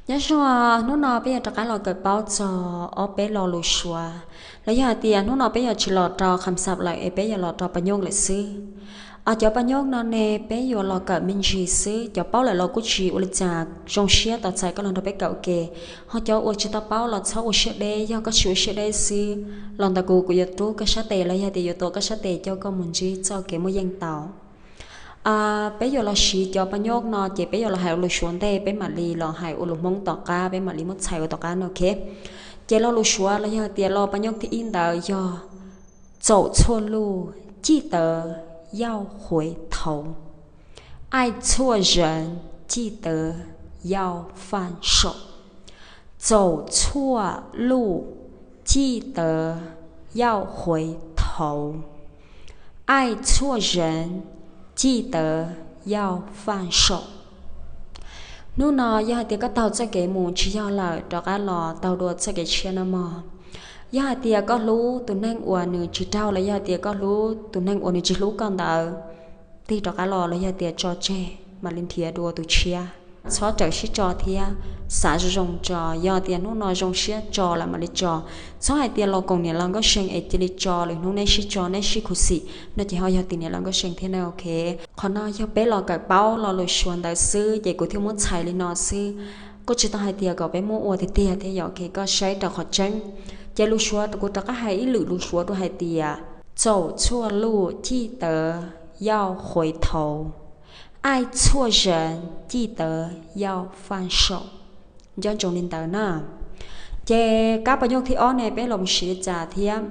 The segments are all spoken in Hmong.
Nyob zoo, hnub no peb yuav rov qab los kawm paub txog ob peb lo lus Suav, los yog hais tias hnub no peb yuav tsis los rau kham xam lawm es peb yuav los rau paj nyooj lawm xwb. Os, cov paj nyooj no ne peb yuav los kawm me ntsis xwb, cov paub lawm los kuj tsis ua li cas, zoo siab tos txais koj los nrog peb kawm ua ke. Ho cov uas tsis tau paub los txhob ua siab deb, yog koj tsis ua siab deb xwb, los ntawm kuv, kuv yuav rub koj sab tes los yog tias yuav tuav koj sab tes coj koj mus ntsib txoj kev muaj yeej tau. Peb yuav los siv cov paj nyooj no ces peb yuav los hais ua lus Suav ntej peb mam li los hais ua lus Hmoob tom qab, peb mam li muab txhais ua tom qab no, ok. Ces lo lus Suav los yog tias lo paj nyooj thib ib ntawd yog 走错路，记得要回头。爱错人，记得要放手。 走错路，记得要回头。爱错人，记得要放手。 Hnub no yog hais tias koj taug txoj kev mus tsis yog lawm, rov qab los taug dua txoj kev tshiab no mog. Yog hais tias koj hlub tus neeg uas nws tsis raug los yog hais tias koj hlub tus neeg uas nws tsis hlub koj ntawd, tig rov qab los los yog tias tso tseg mam li nrhiav dua tus tshiab. Txhob rawm siab tso thiab xav zoo zoo tso, yog tias hnub no zoo siab tso lawm mam li tso. Txhob hais tias los koom niam laus Nkauj See es cia li tso, lwm hnub neb sib tso neb sib khuv xim no ces ho yog tim niam laus Nkauj See thiab na, ok. Qhov no yog peb los kawm paub lo lus Suav ntawd xwb ces kuv thiaj muab txhais li no xwb. Kuj tsis tau hais tias kom peb muab ua tiag tiag thiab yom, ok, koj saib rau qhov tseeb. Ces lus Suav kuv rov qab hais ib lwm lus Suav dua hais tias 走错路，记得要回头。爱错人，记得要放手。 Nco ntsoov li ntawd na. Ces kab paj nyooj thib ob ne peb los mus siv li cas thiab?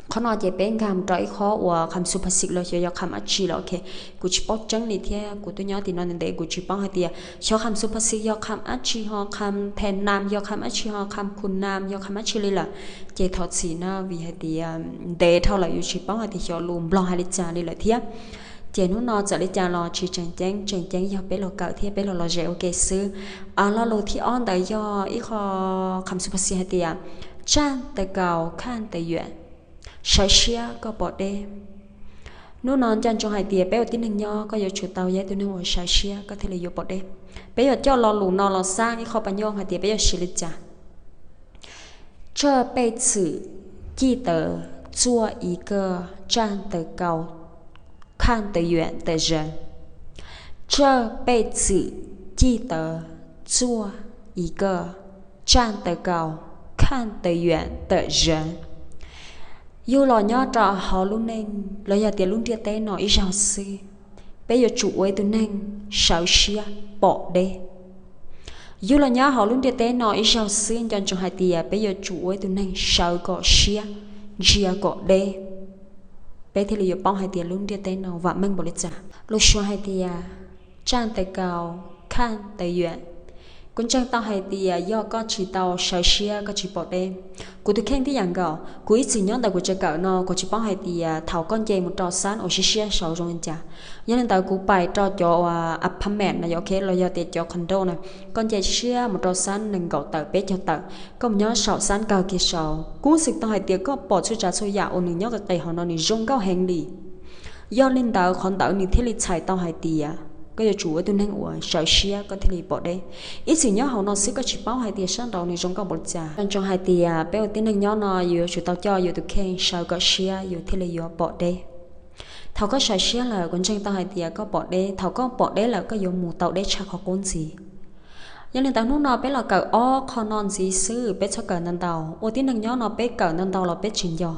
Qhov no ces peb nkag mus rau ib qhov uas kham xu phas xis los xyov yog kham dab tsi los, ok, kuv tsis paub tseeb li thiab kuv twb nyob tim no ntev ntev, kuv tsis paub hais tias xyov kham xu phas xis yog kham dab tsi ho kham phe nam yog kham dab tsi ho kham khu nam yog kham dab tsi li lawm. Ces thov txim na vim hais tias ntev dhau lawm yuav tsis paub hais tias xyov lus Nplog hais li cas li lawm thiab. Ces hnub no txawm li cas los tsis tseem ceeb, tseem ceeb yog peb los kawm thiab peb los los zem ua ke xwb. Lo lus thib ob ntawd yog ib qho kham xu phas xis hais tias 站得高看得远， sawv siab koj pom deb. Hnub no nco ntsoov hais tias peb ua tib neeg nyob koj yuav tsum tau yog ib tug neeg uas sawv siab koj thiaj li yuav pom deb. Peb yuav coj lo lus no los xab ib qho paj nyooj hais tias peb yuav siv li cas. 这辈子记得做一个站得高看得远的人。这辈子记得做一个站得高看得远的人。 Yug los nyob rau hauv lub neej los yog tias lub ntiaj teb no ib zaug xwb, peb yuav tsum ua ib tug neeg sawv siab pom deb. Yug los nyob hauv lub ntiaj teb no ib zaug xwb nco ntsoov hais tias peb yuav tsum ua ib tug neeg sawv kom siab, ntsia kom deb, peb thiaj li yuav paub hais tias lub ntiaj teb no vam meej npaum li cas. Lus Suav hais tias 站得高看得远。 Kuv ntseeg tau hais tias yog koj tsis tau sawv siab koj tsis pom deb. Kuv tus kheej tib yam nkaus, kuv ib txwm nyob ntawm kuv tsev kawm no kuv tsis paub hais tias thaum koj nce mus rau xab uas siab siab saud zoo li cas. Yog li ntawd kuv pais rau cov apartment no yom, ok, los yog tias cov condo na, koj nce siab mus rau xab nees nkaum tawm peb caug tawm, koj mus nyob saum xab kawg kiag saud, kuv xwm tau hais tias koj pom txhua tsav txhua yam uas nws nyob qis qis hauv no nws zoo nkauj heev li. Yog li ntawd qhov ntawd nws thiaj li txhais tau hais tias koj yuav tsum ua ib tug neeg uas sawv siab koj thiaj li pom deb. Ib txwm nyob hauv no xwb koj tsis paub hais tias sab nraud nws zoo nkauj npaum li cas. Nco ntsoov hais tias peb ua tib neeg nyob no yuav tsum tau coj yus tus kheej sawv kom siab yus thiaj li yuav pom deb. Thaum koj sawv siab lawm kuv ntseeg tau hais tias koj pom deb, thaum koj pom deb lawm koj yuav mus tau deb tshaj qhov qub ntxiv. Yog li ntawd hnub no peb los kawm ob qho no ntxiv xwb, peb txhob kawm ntau ntau. Ua tib neeg nyob no peb kawm ntau ntau los peb tsis nco.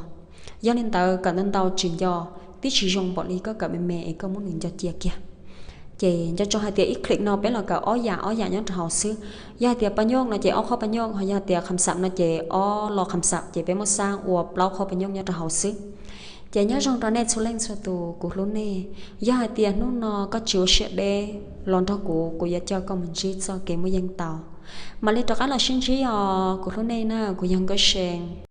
Yog li ntawd kawm ntau ntau tsis nco, twb tsis zoo npaum li koj kawm me me es koj muab nws nco cia kiag. Ces nco ntsoov hais tias ib clip no peb los kawm ob yam ob yam nyob rau hauv xwb. Yog hais tias paj nyooj no ces ob qho paj nyooj, ho yog tias kham xam no ces ob lo kham xam, ces peb muab xab ua plaub qho paj nyooj nyob rau hauv xwb. Ces nyob zoo rau nej txhua leej txhua tus, kuv hlub nej. Yog hais tias hnub no koj tsis ua siab deb los nrog kuv, kuv yuav coj koj mus ntsib txoj kev muaj yeej tau. Mam li rov qab los sib ntsib os, kuv hlub nej na, kuv yog Nkauj See.